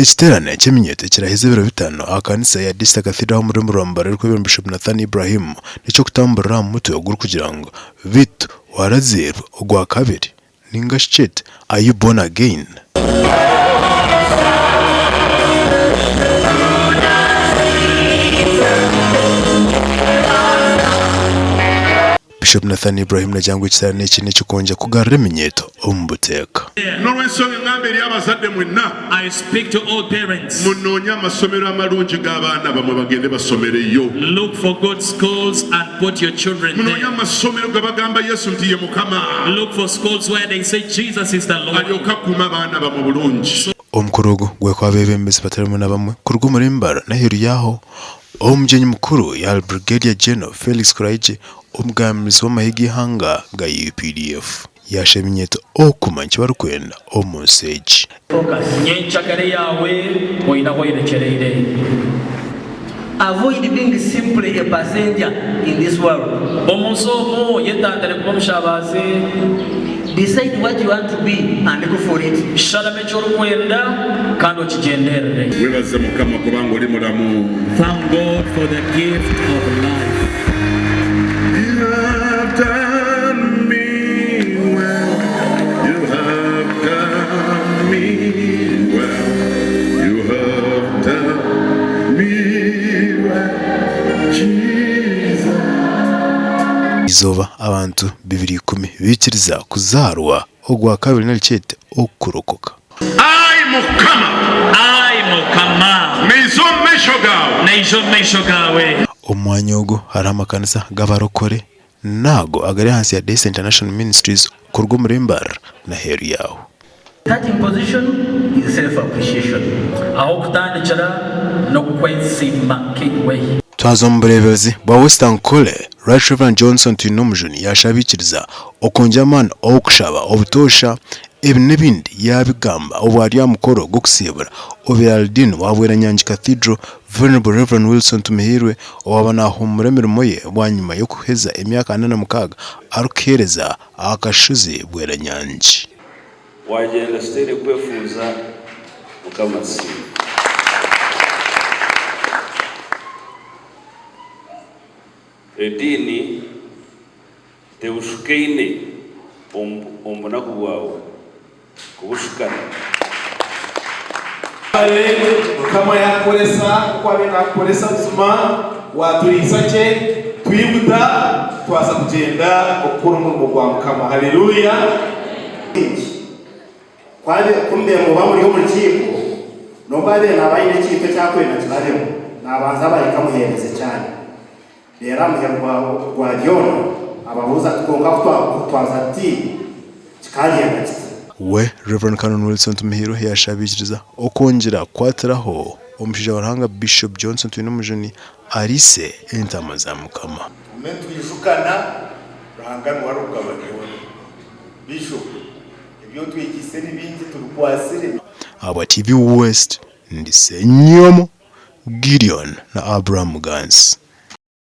Ekiteerane ky'eminyeeto ekiraheze ebiro bitano aha kanisa ya Dista Cathedral aha omurembo rwa Mbarara erikwebembera Bishop Nathan Ibrahim n'eky'okutamburira aha mutwe ogurikugira ngu Beitu warazairwe ogwakabiri ninga shi kyete Are you born again? Bishop Nathan Ibrahim nagira ngu ekiteerane eki n'eky'okwongyera kugarura eminyeeto omu buteeka. N'olwensonga engamba eri abazadde mwenna, I speak to all parents. munoonye amasomero amarungi g'abaana bamwe bagende basomereyo. Look for good schools and put your children Munoonye there. amasomero gabagamba Yesu nti ye Mukama, Look for schools where they say Jesus is the Lord. alyoke akuume abaana bamwe bulungi. Omukoro ogu gwekwa abeebembezi batari bamwe na bamwe kuruga omuri Mbarara n'aheeru yaaho. Omugyenyi mukuru yaaba Brigadier General Felix Kulayigye omugambirizi w'amahe g'eihanga ga UPDF. Yaashaba eminyeeto okumanya eki barikwenda omu nsi egi. Nyencakare yaawe oine ahu oyerekyereire. Avoid being simply a passenger in this world. Omu nsi omu, yetantare kuba omushabaazi. Decide what you want to be and go for it. Sharamu eki orikwenda kandi okigyenderere. Webaze Mukama kubanga ori muramu. Thank God for the gift of life. You have done me well, you have done me well, you have done me well, Jesus. Eizooba abantu 210 baikiriza kuzaarwa ogwakabiri nari kyete okurokoka. Ai Mukama! Ai Mukama! Naija omu maisho gaawe. Naija omu maisho gaawe. Omu mwanya ogu hariho amakanisa g'abarokore n'ago agari ahansi ya Desta International Ministries kuruga omuri Mbarara n'aheeru yaaho. Starting position is self appreciation. Ah'okutandikira n'okwesiima nkaiwe. Twaza omu bureeberezi bwa West Ankole, Right Rev Johnson Twinomujuni yaashaba abaikiriza okwongyera amaani okushaba obutoosha. Ebi n'ebindi yaabigamba obu ari aha mukoro gw'okusiibura Oberaldin wa Bweranyangi Cathedral, Venerable Rev Wilson Tumuhairwe owaaba naahuumura emirimo ye bwanyima y'okuheza emyaka 46 arikuheereza aha kashozi Bweranyangi. Wagyenda kitaine kwefuuza Mukama asiimwe. Ediini tebushukaine omu bunaku bwawe kubushukana. Kare Mukama yaakukoresa nk'oku abaire naakukoresa buzima waaturiisa gye twibuta twaza kugyenda okukora omurimo gwa Mukama. Haleluya! Bingi. Ku abe, ku mube muba muri omu rukiiko, n'obu abe naaba aine ekintu eki arikwenda kirabemu, naabanza abareka amuheereze kyanya. Reero aha muheru gwa, gwa byona, ababuuza ati, Kwonka ku twa, ku twaza tuti, kikaagyenda kita? We Rev. Canon Wilson Tumuhiirwe yaashabiikiriza okwongyera kukwatiraho omushaija wa Ruhanga Bishop Johnson Twinomujuni ariise entaama za Mukama. Tugume nitwijukana, Ruhanga niwe arikugaba byona. Bishop, ebi otwegyeise ni bingi tubikwatsire. Ahabwa TV West, ndi Ssenyomo Gideon na Abraham Muganzi.